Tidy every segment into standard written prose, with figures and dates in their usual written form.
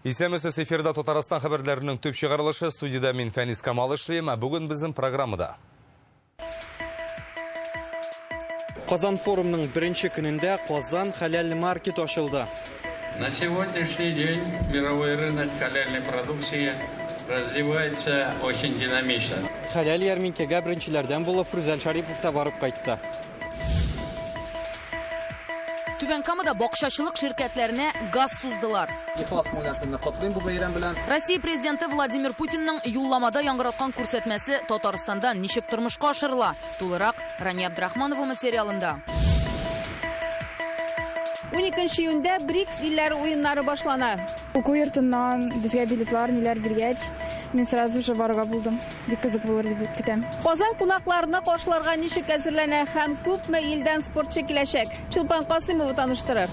Исәнмесез, эфирда Татарстан хәбәрләренең төп чыгарылышы. Студиядә мин Фәнис Камал эшлим. Ә бүген безнең программада. Казан форумның беренче көнендә Казан хәләл маркет ачылды. На сегодняшний день мировой рынок халяльной продукции развивается очень динамично. Хәләл ярминкәгә беренчеләрдән булып Рүзәл Шарипов та барып кайтты. Түбән Камада бакчачылык ширкәтләренә газ суздылар. Ихлас күңелдән сезне котлыйм бу бәйрәм белән. Россия президенты Владимир Путинның юлламада яңгыраткан күрсәтмәсе Татарстанда ничек тормышка ашырыла? Тулырак Рания Абдрахманова материалында. 12 июньдә БРИКС илләре уеннары башлана. Уку йортыннан безгә билетлар ниләр биргәч, мин сразу же барырга булдым. Бик кызык булыр дип көтәм. Казан кунакларны каршыларга ничек әзерләнә һәм күпме илдән спортчы киләчәк? Чулпан Касыймова таныштырыр.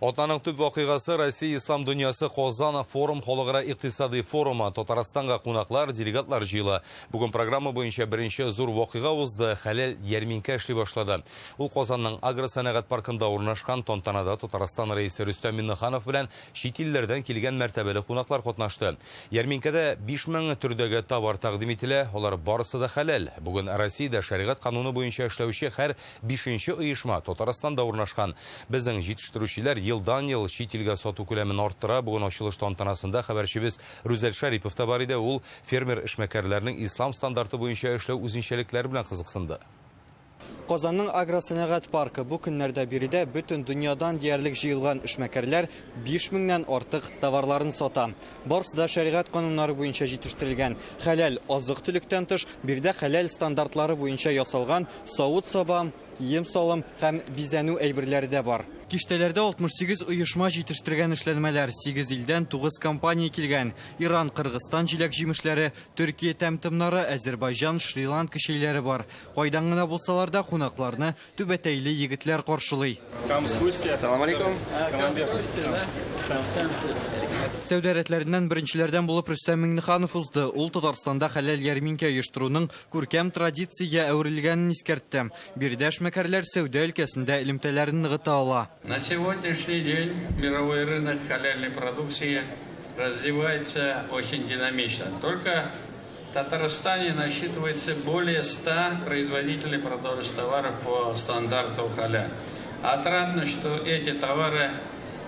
Атнаның төп вакыйгасы Россия Ислам дөньясы Казан форум халыкара икътисади форумы. Татарстанга кунаклар, делегатлар җыела. Бүген программа буенча беренче зур вакыйга узды. Хәләл ярминкә эшли башлады. Ул Казанның агросәнәгать паркында урнашкан тантанада Татарстан Рәисе Рөстәм Миңнеханов белән Чит илләрдән килгән мәртәбәле кунаклар катнашты. Ярминкәдә 5000 төрдәге товар тәкъдим ителә, алар барысы да хәләл. Бүген Россиядә шәригать кануны буенча эшләүче һәр бишенче оешма Татарстанда урнашкан. Безнең җитештерүчеләр елдан-ел чит илгә сату күләмен арттыра. Бүген ачылыш тантанасында хәбәрчебез Рүзәл Шәрипов та бар иде. Ул фермер эшмәкәрләрнең ислам стандарты буенча эшләү үзенчәлекләре белән кызыксынды. Казанның агросәнәгать паркы бу көннәрдә биредә бөтен дөньядан диярлек җыелган эшмәкәрләр 5 меңнән артык товарларын сата. Барысы да шәригать кануннары буенча җитештерелгән. Хәләл азык-төлектән тыш, биредә хәләл стандартлары буенча ясалган савыт-саба, кием-салым һәм бизәнү әйберләре дә бар. Киштәләрдә 68 оешма җитештергән эшләнмәләр, 8 илдән 9 компания килгән. Иран, Кыргызстан җиләк-җимешләре, Төркия тәм-томнары, Әзербайҗан, Шри-Ланка чәйләре бар. Кайдан гына булсалар да, кунакларны түбәтәйле егетләр каршылый. Салам алейкум. Сәүдә рәтләреннән беренчеләрдән булып Рөстәм Миңнеханов узды. Ул Татарстанда хәләл ярминкә оештыруның күркәм традициягә әверелгәнен искәртте. Биредә эшмәкәрләр сәүдә өлкәсендә элемтәләрен ныгыта ала. На сегодняшний день мировой рынок халяльной продукции развивается очень динамично. Только в Татарстане насчитывается более 100 производителей продовольственных товаров по стандарту халяль. Отрадно, что эти товары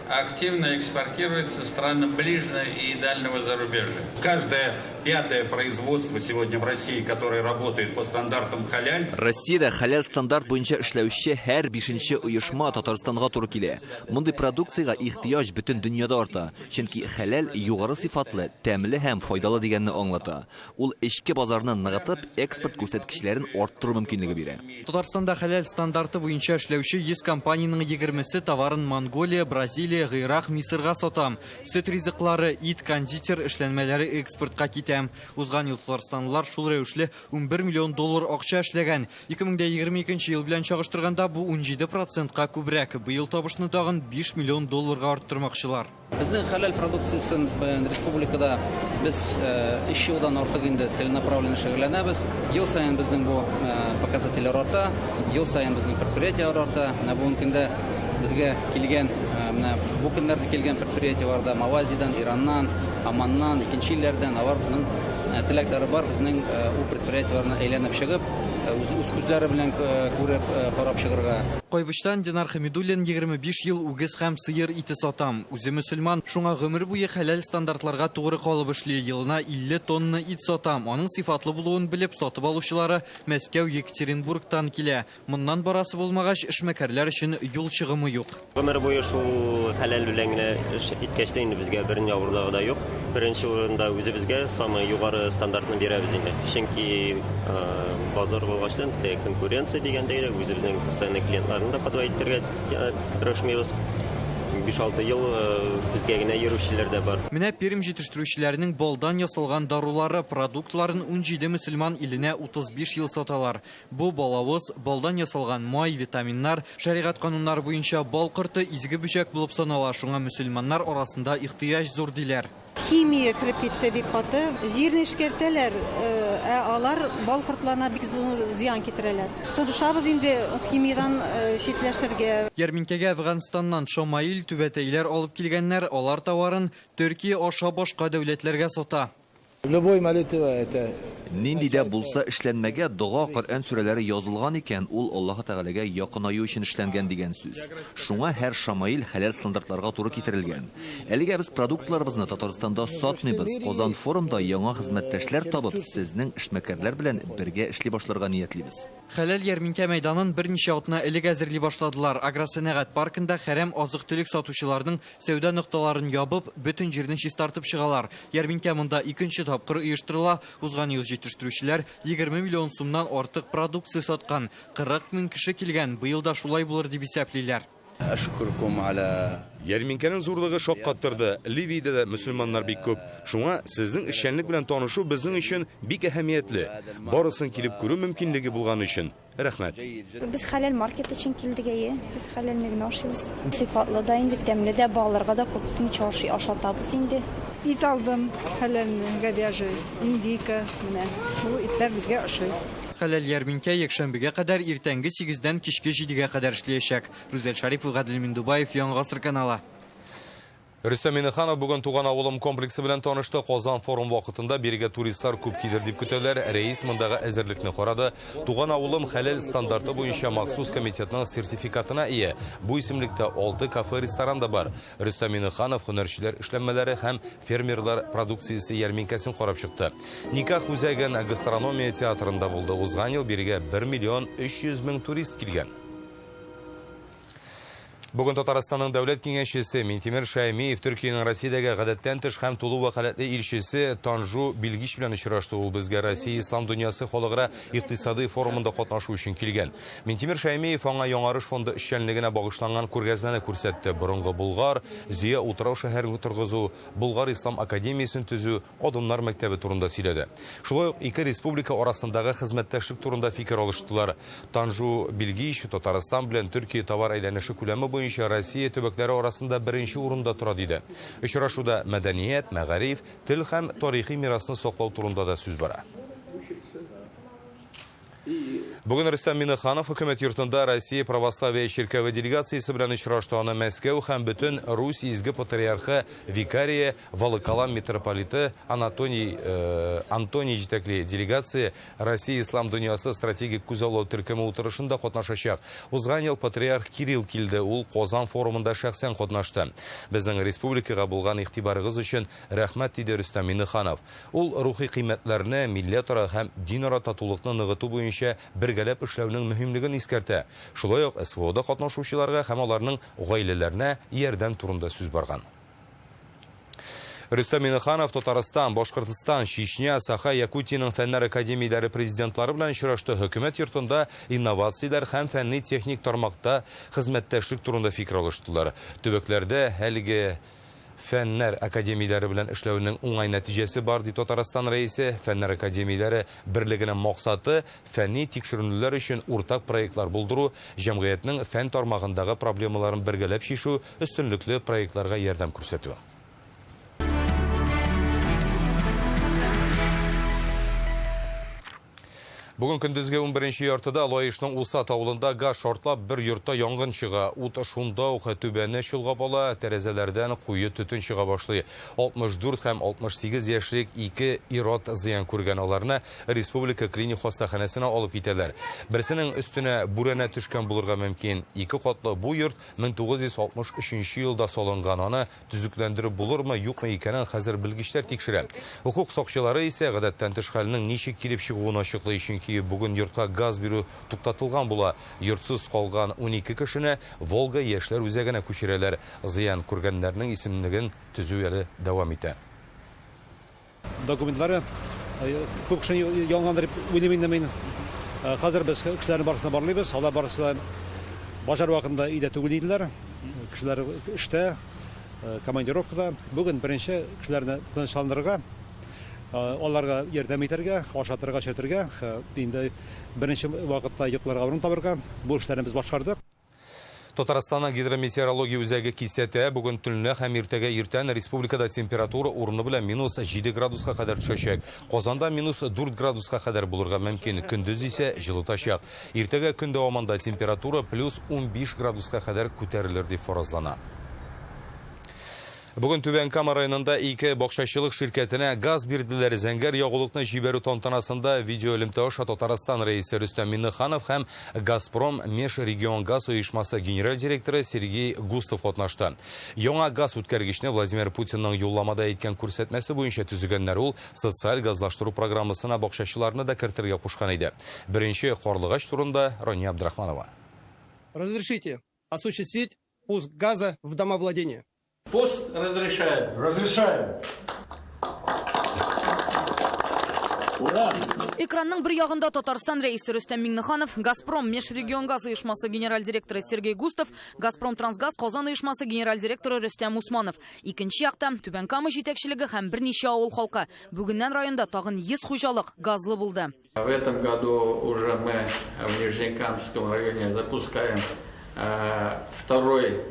активно экспортируются в страны ближнего и дальнего зарубежья. Каждое пятое производство сегодня в России, которое работает по стандартам халяль. Россиядә хәләл стандарт буенча эшләүче һәр бишенче оешма Татарстанга туры килә. Мондый продукциягә ихтыяҗ бөтен дөньяда арта. Чөнки хәләл югары сыйфатлы, тәмле һәм файдалы дигәнне аңлата. Ул эчке базарны ныгытып, экспорт күрсәткечләрен арттыру мөмкинлеге бирә. Татарстанда хәләл стандарты буенча эшләүче 100 компаниянең егермесе товарын Монголия, Бразилия, Гыйрак, Мисырга сата. Сөт ризыклары, ит, кондитер эшләнмәләре экспортка китә. Узган ел татарстанлылар шул рәвешле 11 миллион доллар акча эшләгән. 2022 ел белән чагыштырганда бу 17 процентка күбрәк. Быел табышны тагын 5 миллион долларга арттырмакчылар. Безнең хәләл продукциясен республикада без өч елдан артык инде целенаправленно шөгыльләнәбез. Ел саен безнең бу показательләр арта, ел саен безнең предприятиеләр арта. Менә бүгенге көндә безгә килгән, менә бу көннәрдә килгән предприятиеләр дә Малайзиядән, Ираннан, Оманнан, икенче илләрдән, аларның теләкләре бар безнең ул предприятиеләрне әйләнеп чыгып, үз күзләре белән күреп, карап чыгарга. Кайбычтан Динар Хәмидуллин 25 ел үгез һәм сыер ите сата. Үзе мөселман, шуңа гомер буе хәләл стандартларга тугры калып эшли. Елына 50 тонна ит сата. Аның сыйфатлы булуын белеп, сатып алучылары Мәскәү, Екатеринбургтан килә. Моннан барасы булмагач, эшмәкәрләр өчен юл чыгымы юк. Гомер буе шул хәләл белән генә эш иткәч тә инде безгә берни авырлыгы да юк. Беренче урында үзебезгә самый югары стандартны бирәбез инде. Чөнки базар булгачтан конкуренция дигәндәй дә үзебезнең постоянный клиентларны да подводить итәргә тырышмыйбыз. 5-6 ел безгә генә йөрүчеләр дә бар. Менә Пермь җитештерүчеләренең балдан ясалган дарулары, продуктларын 17 мөселман иленә 35 ел саталар. Бу балавыз, балдан ясалган май, витаминнар, шәригать кануннары буенча бал корты изге бөҗәк булып санала, шуңа мөселманнар арасында ихтыяҗ зур диләр. Химия кереп китте бик каты. Җирне эшкәртәләр, ә алар бал кортларына бик зур зыян китерәләр. Тырышабыз инде химиядән читләшергә. Ярминкәгә Әфганстаннан шамаил, түбәтәйләр алып килгәннәр, алар товарын Төркия аша башка дәүләтләргә сата. Любой молитва это. Нинди дә булса эшләнмәгә дога, Коръән сүрәләре язылган икән, ул Аллаһы Тәгаләгә якынаю өчен эшләнгән дигән сүз. Шуңа һәр шамаил хәләл стандартларга туры китерелгән. Әлегә без продуктларыбызны Татарстанда сатмыйбыз. Казан форумда яңа хезмәттәшләр табып, сезнең эшмәкәрләр белән бергә эшли башларга ниятлибез. Хәләл ярминкә мәйданын берничә атна элек әзерли башладылар. Агросәнәгать паркында хәрәм азык-төлек сатучыларның Сәүдә нокталарын ябып, бөтен җирне чистартып чыгалар. Ярминкә монда икенче тапкыр оештырыла. Узган ел җитештерүчеләр 20 миллион сумнан артык продукция саткан. 40 мең кеше килгән, быел да шулай булыр дип исәплиләр. Ярминкәнең зурлыгы шаккаттырды. Ливиядә дә мөселманнар бик күп. Шуңа сезнең эшчәнлек белән танышу безнең өчен бик әһәмиятле. Барысын килеп күрү мөмкинлеге булган өчен. Рәхмәт. Без хәләл маркет өчен килдек, әйе. Без хәләлне генә ашыйбыз. Сыйфатлы да инде, тәмле дә, балаларга да куркытмыйча ашый, ашатабыз инде. Ит алдым, хәләлне, говяжий, индейка, менә шул итләр безгә ошый. Хәләл ярминкә якшәмбегә кадәр иртәнге сигездән кичке җидегә кадәр эшләячәк. Рүзәл Шарипов, Гадел Миндубаев, Яңа гасыр каналы. Рөстәм Миңнеханов бүген Туган авылым комплексы белән танышты. Казан форум вакытында бирегә туристлар күп килер дип көтәләр. Рәис мондагы әзерлекне карады. Туган авылым хәләл стандарты буенча махсус комитетның сертификатына ия. Бу исемлектә 6 кафе-ресторан да бар. Рөстәм Миңнеханов һөнәрчеләр эшләнмәләре һәм фермерлар продукциясе ярминкәсен карап чыкты. Никах үзәген гастрономия театрында булды. Узган ел бирегә 1 миллион 300 мең турист килгән. Бүген Татарстанның дәүләт киңәшчесе Минтимер Шәймиев Төркиянең Россиядәге гадәттән тыш һәм тулы вәкаләтле илчесе Танжу Билгич белән очрашты. Ул безгә Россия Ислам дөньясы халыкара икътисадый форумында катнашу өчен килгән. Минтимер Шәймиев аңа Яңарыш фонды эшчәнлегенә багышланган күргәзмәне күрсәтте. Борынгы Болгар, Зөя утрау шәһәрен торгызу, Болгар ислам академиясен төзү, Адымнар мәктәбе турында сөйләде. Шулай ук ике республика арасындагы хезмәттәшлек турында фикер алыштылар. Танжу Билгич Татарстан белән Төркия товар әйләнеше күләме буенча Россия төбәкләре арасында беренче урында тора, диде. Очрашуда мәдәният, мәгариф, тел һәм тарихи мирасны саклау турында да сүз бара. Бүген Рөстәм Миннеханов хөкүмәт йортында Россия православие чиркәве делегациясе белән очрашты. Аны Мәскәү һәм бөтен Русь изге патриархы викарие Волоколам митрополиты Анатолий э, Антоний җитәкли. Делегация Россия ислам дөньясы стратегик күзаллау төркеме утырышында катнашачак. Узган ел патриарх Кирилл килде. Ул Казан форумында шәхсән катнашты. Безнең республикага булган игътибарыгыз өчен рәхмәт, диде Рөстәм Миннеханов. Ул рухи кыйммәтләрне, милләтара һәм динара татулыкны ныгыту буенча бергәләп эшләүнең мөһимлеген искәртә. Шулай ук СВОда катнашучыларга һәм аларның гаиләләренә ярдәм турында сүз барган. Рөстәм Миңнеханов Татарстан, Башкортстан, Чечня, Саха, Якутиянең фәннәр академияләре президентлары белән очрашты. Хөкүмәт йортында инновацияләр һәм фәнни-техник тармакта хезмәттәшлек турында фикер алыштылар. Төбәкләрдә әлеге Фәннәр академияләре белән эшләүнең уңай нәтиҗәсе бар, ди Татарстан Рәисе. Фәннәр академияләре берлегенең максаты, фәнни тикшеренүләр өчен уртак проектлар булдыру, җәмгыятьнең фән тармагындагы проблемаларын бергәләп чишү, өстенлекле проектларга ярдәм күрсәтү. Бүген көндезге 11 яртыда Лаешның Усат авылында газ шартлап бер йортта янгын чыга. Ут шунда ук түбәне чолгап ала, тәрәзәләрдән куе төтен чыга башлый. 64 һәм 68 яшьлек ике ир-ат зыян күргән. Аларны республика клиник хастаханәсенә алып китәләр. Берсенең өстенә бүрәнә төшкән булырга мөмкин. Ике катлы бу йорт 1963 елда салынган. Аны Төзекләндереп булырмы, юкмы икәнен хәзер белгечләр тикшерә. Хокук сакчылары исә гадәттән тыш хәлнең ничек килеп чыгуын ачыклый, чөнки бүген йортка газ бирү туктатылган була. Йортсыз калган 12 кешене Волга яшьләр үзәгенә күчерәләр. Зыян күргәннәрнең исемлеген төзү әле дәвам итә. Документлары күп кешене ялгандыр дип уйлыйм инде мин. Хәзер без кешеләрне барысын да барлыйбыз. Алар барысы да базар вакытында өйдә түгел диделәр. Кешеләр эштә, командировкада. Бүген беренче кешеләрне тынычландырырга, аларга ярдәм итәргә, ашатырга, эчертергә, инде беренче вакытта йокларга урын табырга. Бу эшләрне без башкардык. Татарстанның гидрометеорология үзәге кисәтә, бүген төнлә һәм иртәгә иртән республикада температура урыны белән минус 7 градуска кадәр төшәчәк. Казанда минус 4 градуска кадәр булырга мөмкин, көндез исә җылытачак. Иртәгә көн дәвамында температура плюс 15 градуска кадәр күтәрелер дип фаразлана. Бүген Түбән Кама районында ике бакчачылык ширкәтенә газ бирделәр. Зәңгәр ягулыкны җибәрү тантанасында видеоэлемтә аша Татарстан Рәисе Рөстәм Миңнеханов һәм Газпром Межрегионгаз оешмасы генераль директоры Сергей Густов катнашты. Яңа газ үткәргечне Владимир Путинның юлламада әйткән күрсәтмәсе буенча төзегәннәр. Ул социаль газлаштыру программасына бакчачыларны да кертергә кушкан иде. Беренче карлыгач турында Рания Абдрахманова. Разрешите осуществить пуск газа в домовладение. Пуск разрешаем. Разрешаем. Ура! Экранның бер ягында Татарстан Рәисе Рөстәм Миңнеханов, Газпром Межрегионгаз оешмасы генераль директоры Сергей Густов, Газпром Трансгаз Казан оешмасы генераль директоры Рөстәм Усманов. Икенче якта Түбән Кама җитәкчелеге һәм берничә авыл халкы. Бүгеннән районда тагын 100 хуҗалык газлы булды. В этом году уже мы в Нижнекамском районе запускаем второй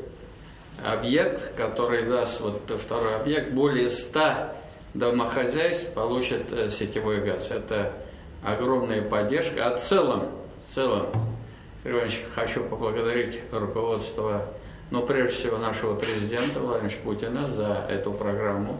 объект, который даст вот второй объект, более 100 домохозяйств получат сетевой газ. Это огромная поддержка. А в целом, Сергей Иванович, хочу поблагодарить руководство, но прежде всего нашего президента Владимира Путина за эту программу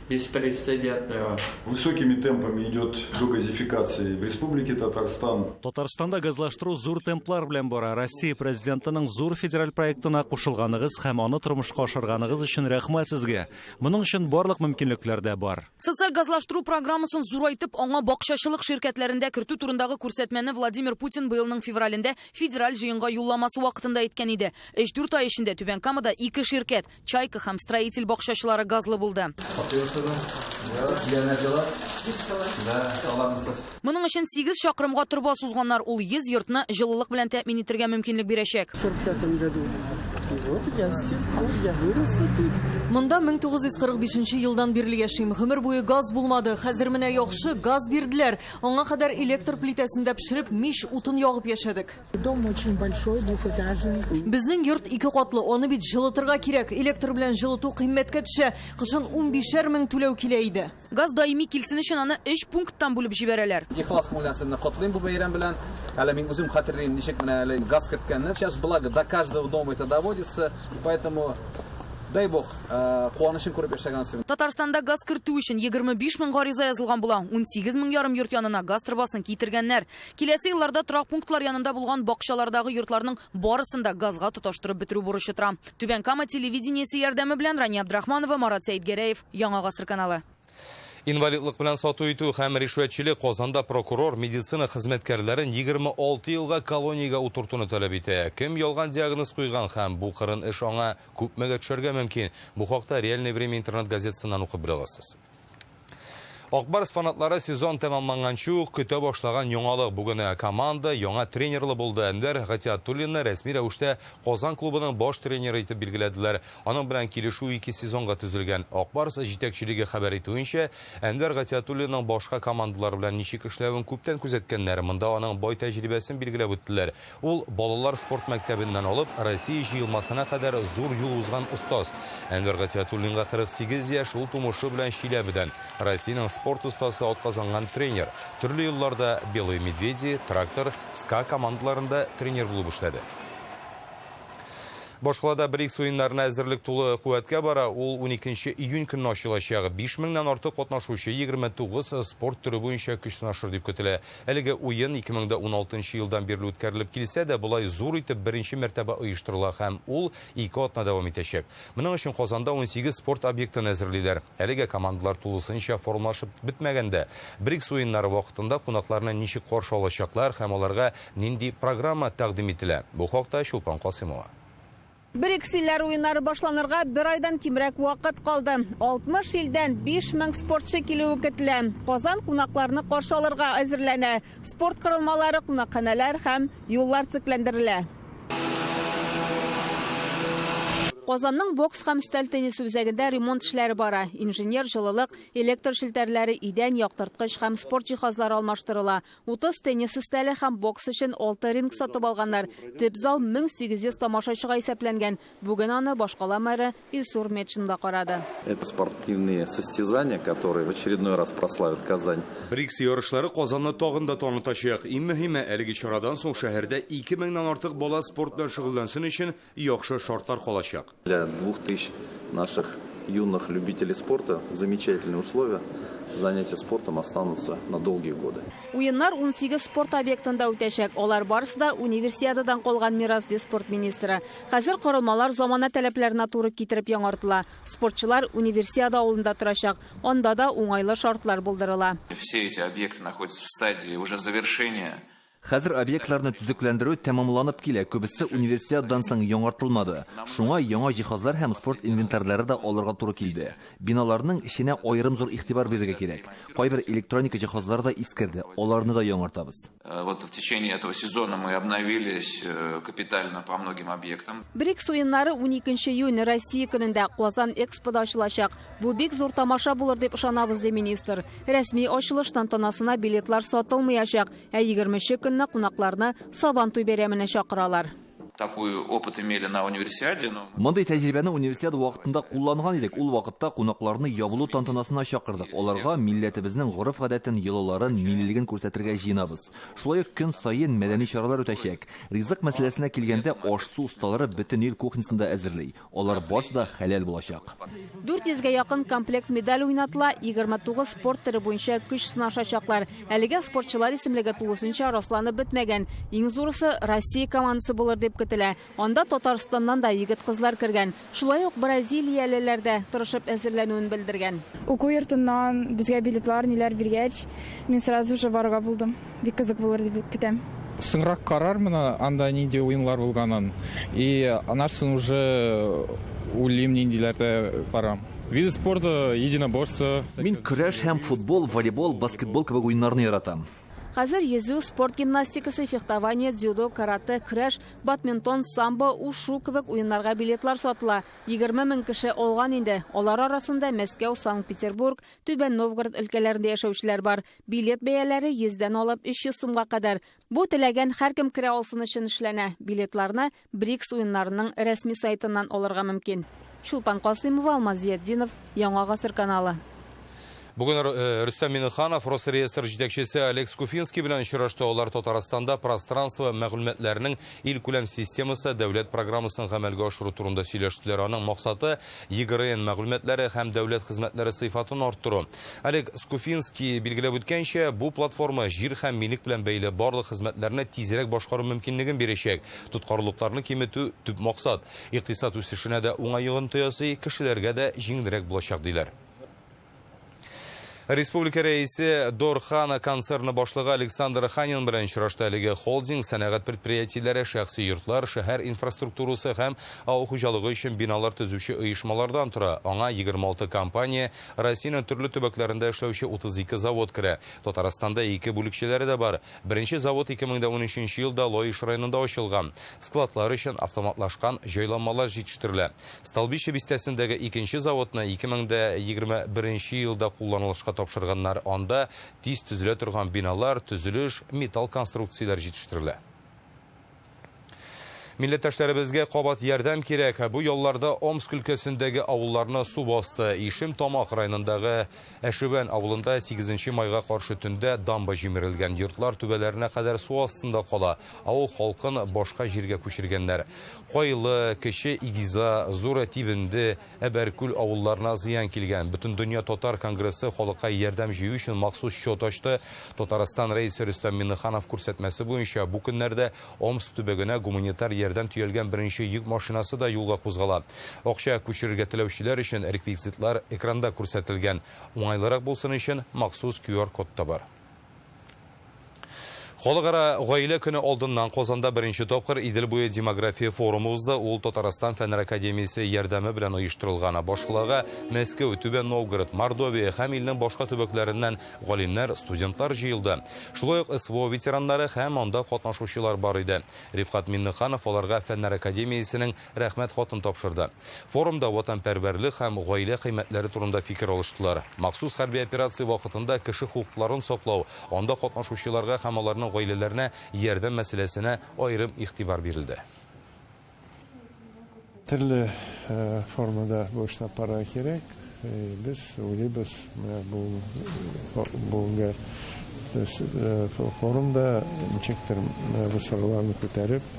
беспрецедентную. Высокими темпами идет догазификация в Республике Татарстан. Татарстанда газлаштыру зур темплар белән бара. Россия президентының зур федераль проектына кушылганыгыз һәм аны тормышка ашырганыгыз өчен рәхмәт сезгә. Моның өчен барлык мөмкинлекләр дә бар. Социаль газлаштыру программасын зурайтып, аңа бакчачылык ширкәтләрендә кертү турындагы күрсәтмәне Владимир Путин быелның февралендә федераль җыенга юлламасы вакытында әйткән иде. 3-4 ай эчендә Түбән Камада ике ширкәт, Чайка һәм Строитель бакчачылары газлы булды. Моның өчен 8 чакрымга торба сузганнар, ул 100 йортны җылылык белән тәэмин итәргә мөмкинлек бирәчәк. Монда 1945 елдан бирле яшим. Гомер буе газ булмады. Хәзер менә яхшы газ бирделәр. Аңа кадәр электр плитәсендә пешереп, мич утын ягып яшәдек. Дом очень большой, двухэтажный. Безнең йорт ике катлы, аны бит җылытырга кирәк. Электр белән җылыту кыйммәткә төшә. Кышын 15 мең түләү килә иде. Газ даими килсен өчен аны 3 пункттан бүлеп җибәрәләр. Ихлас күңелдән сезне котлыйм бу бәйрәм белән. Әле мин үзем хәтерлим, ничек менә әле газ керткәнне. Сейчас благо до каждого дома это доводится, поэтому дай бог, куанычын күреп яшәгәнсең. Татарстанда газ кертү өчен 25 мең гариза язылган була. 18 мең ярым йорт янына газ торбасын китергәннәр. Киләсе елларда торак пунктлар янында булган бакчалардагы йортларның барысын да газга тоташтырып бетерү бурычы тора. Түбән Кама телевидениесе ярдәме белән Рания Абдрахманова, Марат Сәидгәрәев, Яңа Гасыр каналы. Инвалидлык белән сату итү һәм ришвәтчелек. Казанда прокурор медицина хезмәткәрләрен 26 елга колониягә утыртуны таләп итә. Кем ялган диагноз куйган һәм бу кырын эш аңа күпмегә төшәргә мөмкин? Бу хакта Реальное время интернет газетасыннан укып белә аласыз. Акбарс фанатлары сезон тәмамланганчы ук көтә башлаган яңалык. Бүген команда яңа тренерлы булды. Әнвәр Гатиатуллинны рәсми рәвештә Казан клубының баш тренеры итеп билгеләделәр. Аның белән килешү 2 сезонга төзелгән. Акбарс җитәкчелеге хәбәр итүенчә, Әнвәр Гатиатуллинның башка командалар белән ничек эшләвен күптән күзәткәннәр. Монда аның бай тәҗрибәсен билгеләп үттеләр. Ул балалар спорт мәктәбеннән алып Россия җыелмасына кадәр зур юл узган остаз. Әнвәр Гатиатуллинга 48 яшь, ул тумышы белән Чиләбедән. Россиянең спорт остасы, атказанган тренер. Төрле елларда Белые медведи, Трактор, СКА командаларында тренер булып эшләде. Башкалада БРИКС уеннарына әзерлек тулы куәткә бара. Ул 12 июнь көнне ачылачак. 5000-нән артык катнашучы 29 спорт төре буенча көч сынашыр дип көтелә. Әлеге уен 2016 елдан бирле үткәрелеп килсә дә, болай зур итеп беренче мәртәбә оештырыла һәм ул 2 атна дәвам итәчәк. Моның өчен Казанда 18 спорт объектын әзерлиләр. Әлегә командалар тулысынча формалашып бетмәгәндә, БРИКС уеннары вакытында кунакларны ничек каршы алачаклар һәм аларга нинди программа тәкъдим ителә. Бу хакта Чулпан Касымова. БРИКС илләр уеннары башланырга бер айдан кимрәк вакыт калды. 60 илдән 5000 спортчы килүе көтелә. Казан кунакларны каршы алырга әзерләнә. Спорт корылмалары, кунакханәләр һәм юллар төзекләндерелә. Казанның бокс һәм өстәл теннисы үзәгендә ремонт эшләре бара. Инженер җылылык, электр челтәрләре, идән, яктырткыч һәм спорт җиһазлары алмаштырыла. 30 теннис өстәле һәм бокс өчен 6 ринг сатып алганнар. Төп зал 1800 тамашачыга исәпләнгән. Бүген аны башкала мэры Илсур Метшин да карады. Это спортивные состязания, которые в очередной раз прославят Казань. БРИКС ярышлары Казанны тагын да танытачак. Иң мөһиме, әлеге чарадан соң шәһәрдә 2000 нән артык бала спорт белән шөгыльләнсен өчен яхшы шартлар калачак. Для 2000 наших юных любителей спорта замечательные условия. Занятия спортом останутся на долгие годы. Уеннар 18 спорт объектында үтәчәк. Алар барысы да универсиададан калган мирас, ди спорт министры. Хәзер корылмалар замана таләпләренә туры китереп яңартыла. Спортчылар универсиада авылында торачак. Анда да уңайлы шартлар булдырыла. Все эти объекты находятся в стадии уже завершения. Хәзер объектларны төзекләндерү тәмамланып килә. Күбесе универсиададан соң яңартылмады. Шуңа яңа җиһазлар һәм спорт инвентарьлары да алырга туры килде. Биналарның эченә аерым зур игътибар бирергә кирәк. Кайбер электроника җиһазлары да искерде, аларны да яңартабыз. Вот в течение этого сезона мы обновились капитально по многим объектам. БРИКС уеннары 12 июнь Россия көнендә Казан Экспода ачылачак. Бу бик зур тамаша булыр дип ышанабыз, ди министр. Рәсми ачылыш тантанасына билетлар сатылмаячак, ә 20 көнне кунакларны Сабантуй бәйрәменә чакыралар. Такой опыт имели на универсиаде, но Мондый тәҗрибәне универсиада вакытында кулланган идек. Ул вакытта кунакларны ябылу тантанасына чакырдык. Аларга милләтебезнең гореф-гадәтен, йолаларын, миллилеген күрсәтергә җыенабыз. Шулай ук көн саен мәдәни чаралар үтәчәк. Ризык мәсьәләсенә килгәндә, аш-су осталары бөтен ил кухнясын да әзерли. Алар барысы да хәләл булачак. 400гә якын комплект медаль уйнатыла, 29 спорт төре буенча көч сынашачаклар. Әлегә спортчылар исемлеге тулысынча расланып бетмәгән. Иң зурысы Россия командасы булыр дип көтелә. Анда Татарстаннан да егет-кызлар кергән. Шулай ук бразилиялеләр дә тырышып әзерләнүен белдергән. Уку йортыннан безгә билетлар ниләр биргәч, мин сразу же барырга булдым. Бик кызык булыр дип көтәм. Соңрак карармын анда нинди уеннар булганын. И аннан уже уйлыйм ниндиләрдә барам. Виды спорта, единоборство. Мин көрәш һәм футбол, волейбол, баскетбол кебек уеннарны яратам. Хәзер йөзү, спорт гимнастикасы, фехтование, дзюдо, карате, көрәш, бадминтон, самбо, ушу кебек уеннарга билетлар сатыла. 20 мең кеше алган инде. Алар арасында Мәскәү, Санкт-Петербург, Түбән Новгород өлкәләрендә яшәүчеләр бар. Билет бәяләре 100дән алып 300 сумга кадәр. Бу теләгән һәркем керә алсын өчен эшләнә. Билетларны БРИКС уеннарының рәсми сайтыннан алырга мөмкин. Чулпан Касыймова, Алмаз Зиятдинов, Яңа Гасыр каналы. Бүген Рөстәм Миңнеханов Росреестр җитәкчесе Олег Скуфинский белән очрашты. Алар Татарстанда пространство мәгълүматларының илкүләм системасы дәүләт программасын гамәлгә ашыру турында сөйләштеләр. Аның максаты ЕГРН мәгълүматлары һәм дәүләт хезмәтләре сыйфатын арттыру. Олег Скуфинский билгеләп үткәнчә, бу платформа җир һәм милек белән бәйле барлык хезмәтләрне тизрәк башкару мөмкинлеген бирәчәк. Тоткарлыкларны киметү төп максат. Икътисад үсешенә дә уңай йогынты ясый, кешеләргә дә җиңелрәк булачак диләр. Республика рәисе Дорхана концерны башлыгы Александр Ханин белән очрашты. Әлеге холдинг сәнәгать предприятиеләре, шәхси йортлар, шәһәр инфраструктурасы һәм авыл хуҗалыгы өчен биналар төзүче оешмалардан тора. Аңа 26 компания, Россиянең төрле төбәкләрендә эшләүче 32 завод керә. Татарстанда ике бүлекчәләре дә бар. Беренче завод 2013 елда Лаеш районында ачылган. Складлар өчен автоматлашкан җайланмалар җитештерелә. Столбище бистәсендәге икенче заводны 2021 елда кулланылышка тапшырганнар. Анда тиз төзелә торган биналар, төзелеш, металл конструкцияләр җитештерелә. Милләттәшләребезгә кабат ярдәм кирәк. Бу ялларда Омск өлкәсендәге авылларны су басты. Ишим Тамак районындагы Әшевән авылында 8 майга каршы төндә дамба җимерелгән. Йортлар түбәләренә кадәр су астында кала. Авыл халкын башка җиргә күчергәннәр. Кайлы, Кече Игиза, Зур Тибенде, Әбәркүл авылларына зыян килгән. Бөтендөнья татар конгрессы халыкка ярдәм җыю өчен махсус счет ачты. Татарстан рәисе Рөстәм Миңнеханов күрсәтмәсе буенча бу көннәрдә Омск төбәгенә гуманитар ярдәм төялгән беренче йөк машинасы да юлга кузгала. Акча күчерергә теләүчеләр өчен реквизитлар экранда күрсәтелгән. Уңайлырак булсын өчен махсус QR код та бар. Халыкара гаилә көне алдыннан Казанда беренче тапкыр Идел буе демография форумы узды. Ул Татарстан Фәннәр академиясе ярдәме белән оештырылган. Башкалага Мәскәү, Түбән Новгород, Мордовия һәм илнең башка төбәкләреннән галимнәр, студентлар җыелды. Шулай ук СВО ветераннары һәм анда катнашучылар бар иде. Рифкать Миннеханов аларга Фәннәр академиясенең Рәхмәт хатын тапшырды. Форумда ватанпәрвәрлек һәм гаилә кыйммәтләре турында фикер алыштылар. Махсус хәрби операция вакытында кеше хокукларын саклау, анда катнашучыларга һәм аларның гаиләләренә ярдәм мәсьәләсенә аерым игътибар бирелде. Төрле формада бу эшне алып барырга кирәк. Без уйлыйбыз, менә бу бүгенге форумда ничектер менә бу сорауларны күтәреп,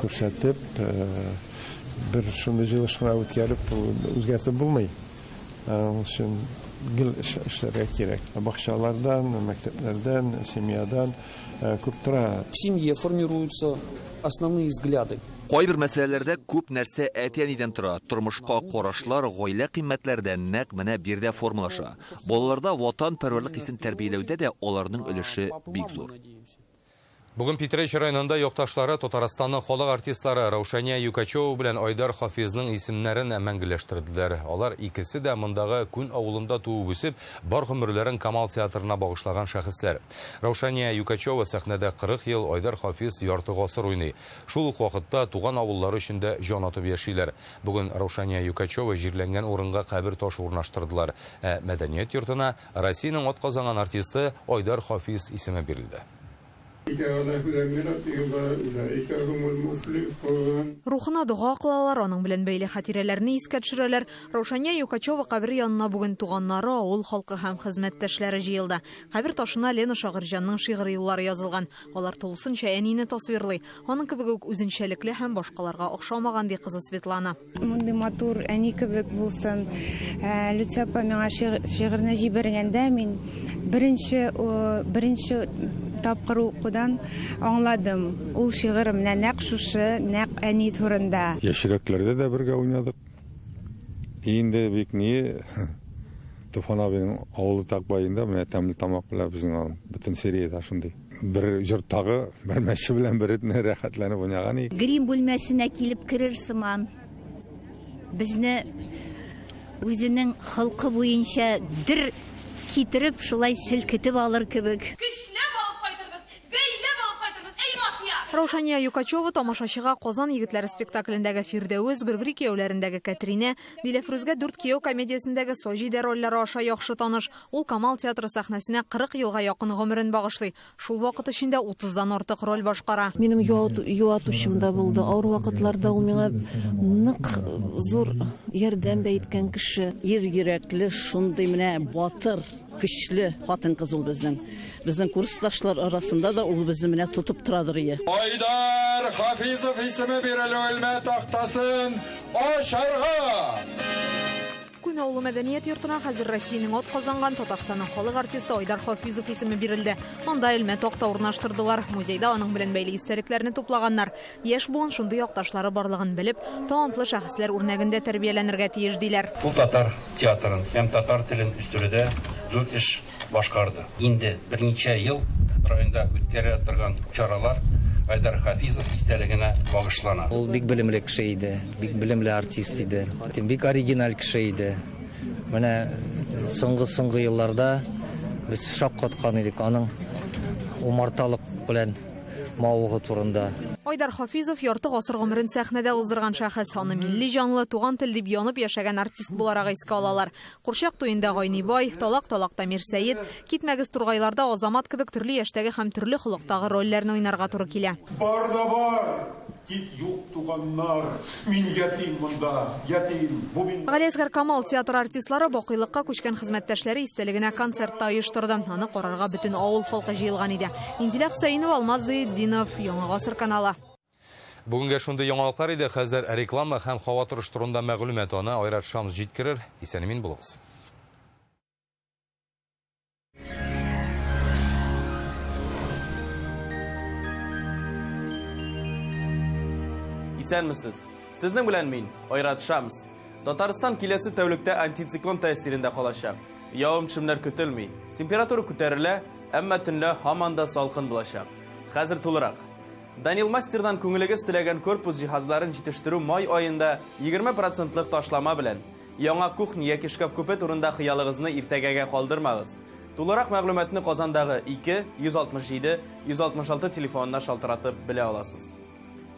күрсәтеп, бер шундый җыелыш кына үткәреп, үзгәртеп булмый. Аның өчен гел эшләргә кирәк. Бакчалардан, мәктәпләрдән, семьядан күп тора. В семье формируются основные взгляды. Кайбер мәсьәләләрдә күп нәрсә әти-әнидән тора. Тормышка карашлар, гаилә кыйммәтләре дә нәкъ менә биредә формалаша. Балаларда ватанпәрвәрлек хисен тәрбияләүдә дә аларның өлеше бик зур. Бүген Питрәч районында якташлары Татарстанның халык артистлары Раушания Юкачева белән Айдар Хафизның исемнәрен мәңгеләштерделәр. Алар икесе дә мондагы Күн авылында туып үсеп, бар гомерләрен Камал театрына багышлаган шәхесләр. Раушания Юкачева сәхнәдә 40 ел, Айдар Хафиз ярты гасыр уйный. Шул ук вакытта туган авыллары өчен дә җан атып яшиләр. Бүген Раушания Юкачева җирләнгән урынга кабер ташы урнаштырдылар. Ә мәдәният йортына Россиянең атказанган артисты Айдар Хафиз исеме бирелде. Рухына дога кылалар, аның белән бәйле хатирәләрне искә төшерәләр. Раушания Юкачева кабере янына бүген туганнары, авыл халкы һәм хезмәттәшләре җыелды. Кабер ташына Лена Шагыйрьҗанның шигъри юллары язылган. Алар тулысынча әнине тасвирлый. Аның кебек үк үзенчәлекле һәм башкаларга охшамаган, ди кызы Светлана. Мондый матур әни кебек булсын. Э, Люция апа миңа шигырьне җибәргәндә мин беренче беренче тапкыр укудан аңладым. Ул шигырь менә нәкъ шушы, нәкъ әни турында. Яшьрәкләрдә дә бергә уйнадык. Инде бик ни Туфан абыйның авылы Такбаенда менә тәмле тамак белән безнең бөтен сериядә шундый. Бер җорттагы бер мәче белән бер этне рәхәтләнеп уйнаган идек. Грим бүлмәсенә килеп керер сыман. Безне үзенең холкы буенча дер китереп, шулай селкетеп алыр кебек. Көчләп алып кайтырбыз, Бәйләп алып кайтырбыз, әй мафия! Раушания Юкачева тамашачыга Казан егетләре спектаклендәге Фирдәвес, Гөргри кияүләрендәге Кәтринә, Диләфрүзгә дүрт кияү комедиясендәге Саҗидә рольләре аша яхшы таныш. Ул Камал театры сәхнәсенә 40 елга якын гомерен багышлый. Шул вакыт эчендә утыздан артык роль башкара. Минем юатучым да булды. Авыр вакытларда ул миңа нык зур ярдәм дә иткән кеше. Ир йөрәкле, шундый менә батыр. Көчле хатын-кыз ул безнең. Безнең курсташлар арасында да ул безне менә тотып торадыр ие. Айдар Хафизов исеме бирелү элмә тактасын ачарга! Күн авылы мәдәният йортына хәзер Россиянең атказанган Татарстанның халык артисты Айдар Хафизов исеме бирелде. Монда элмә такта урнаштырдылар. Музейда аның белән бәйле истәлекләрне туплаганнар. Яшь буын шундый якташлары барлыгын белеп, талантлы шәхесләр үрнәгендә тәрбияләнергә тиеш, диләр. Ул татар театрын һәм татар телен үстерүдә зур эш башкарды. Инде берничә ел районда үткәрелә торган чаралар Айдар Хафизов истәлегенә багышлана. Ул бик белемле кеше иде, бик белемле артист иде, бик оригиналь кеше иде. Менә соңгы-соңгы елларда без шаккаткан идек аның умарталык белән мавыгу турында. Айдар Хафизов ярты гасыр гомерен сәхнәдә уздырган шәхес. Аны милли җанлы, туган тел дип янып яшәгән артист буларак искә алалар. Курчак туенда Гайни бай, Талак талакта Мирсәет, Китмәгез тургайларда Азамат кебек төрле яшьтәге һәм төрле холыктагы рольләрне уйнарга туры килә. Бар да бар, тик юк туганнар. Мин ятим монда, ятим, бу мин. Галиәсгар Камал театры артистлары бакыйлыкка күчкән хезмәттәшләре истәлегенә концерт та оештырды. Аны карарга бөтен авыл халкы җыелган иде. Инзилә Хөсәенова, Алмаз Зыятдинов, Яңа гасыр каналы. Бүгенгә шундый яңалыклар иде. Хәзер реклама һәм һава торышы турында мәгълүмат. Аны Айрат Шамс җиткерер. Исән-имин булыгыз. Исәнмесез. Сезнең белән мин, Айрат Шамс. Татарстан киләсе тәүлектә антициклон тәэсирендә калачак. Явым-төшемнәр көтелми. Температура күтәрелә, әмма төнлә һаман да салкын булачак. Хәзер тулырак. Данил Мастердан күңелегез теләгән корпус җиһазларын җитештерү май аенда 20 процентлык ташлама белән. Яңа кухня яки шкаф-купе турында хыялыгызны иртәгәгә калдырмагыз. Тулырак мәгълүматны Казандагы 2 167 166 телефонына шалтыратып белә аласыз.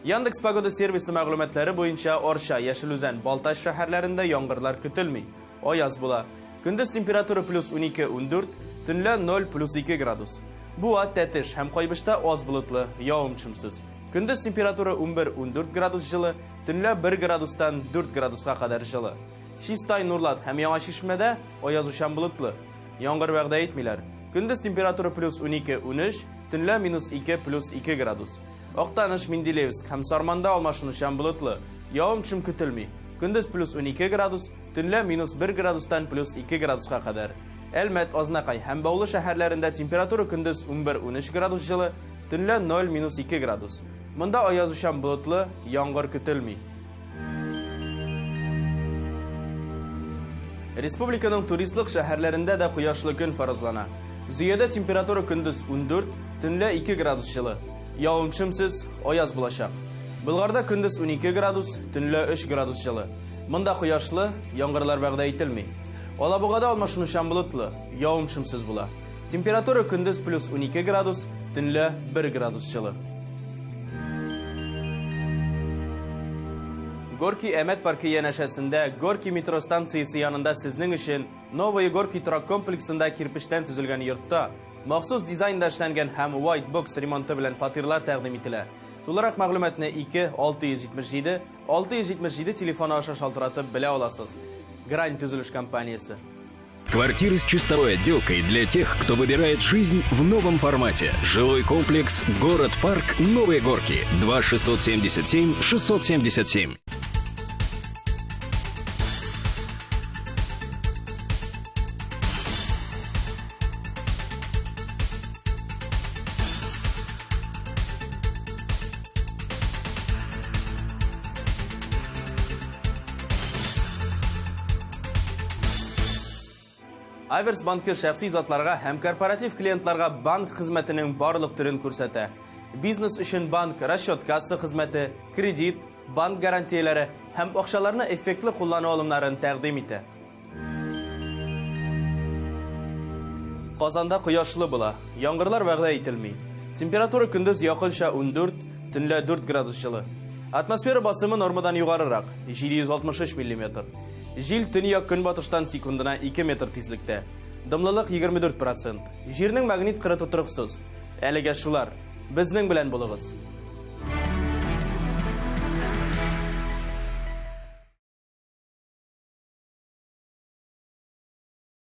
Яндекс Погода сервисы мәгълүматлары буенча Арча, Яшел Үзән, Балтач шәһәрләрендә яңгырлар көтелми. Аяз була. Көндез температура плюс 12-14, төнлә 0 плюс 2 градус. Буа, Тәтеш һәм Кайбычта аз болытлы, явым-төшемсез. Көндез температура 11-14 градус җылы, төнлә 1 градустан 4 градуска кадәр җылы. Чистай, Нурлат һәм Яңа Чишмәдә аязучан болытлы. Яңгыр вәгъдә итмиләр. Көндез температура плюс 12-13, төнлә минус 2 плюс 2 градус. Актаныш, Менделеевск һәм Сарманда алмашынучан болытлы. Явым-төшем көтелми. Көндез плюс 12 градус, төнлә минус 1 градустан плюс 2 градуска кадәр. Әлмәт, Азнакай һәм Баулы шәһәрләрендә температура көндез 11-13 градус җылы, төнлә 0 минус 2 градус. Монда аязучан болытлы, яңгыр көтелми. Республиканың туристлык шәһәрләрендә дә кояшлы көн фаразлана. Зөядә температура көндез 14, төнлә 2 градус җылы. Явым-төшемсез, аяз булачак. Болгарда көндез 12 градус, төнлә 3 градус җылы. Монда кояшлы, яңгырлар вәгъдә ителми. Алабугада алмашынучан болытлы, явым-төшемсез була. Температура көндез плюс 12 градус, төнлә 1 градус җылы. Горки Әмәт паркы янәшәсендә Горки метро станциясе янында сезнең өчен Новые Горки торак комплексында кирпечтән төзелгән йортта махсус дизайнда эшләнгән һәм white box ремонты белән фатирлар тәкъдим ителә. Тулырак мәгълүматны 2 677 677 телефоны аша шалтыратып белә аласыз. Грань төзелеш компаниясе. Квартиры с чистовой отделкой для тех, кто выбирает жизнь в новом формате. Жилой комплекс «Город-парк Новые Горки». 2 677 677. Аверс банкы шәхси затларга һәм корпоратив клиентларга банк хезмәтенең барлык төрен күрсәтә. Бизнес өчен банк расчет касса хезмәте, кредит, банк гарантияләре һәм акчаларны эффектлы куллану алымнарын тәкъдим итә. Казанда кояшлы була. Яңгырлар вәгъдә ителми. Температура көндез якынча 14, төнлә 4 градус җылы. Атмосфера басымы нормадан югарырак, 763 миллиметр. Җил төньяк-көнбатыштан секундына 2 метр тизлектә. Дымлылык 24 процент. Җирнең магнит кыры тотрыксыз. Әлегә шулар. Безнең белән булыгыз.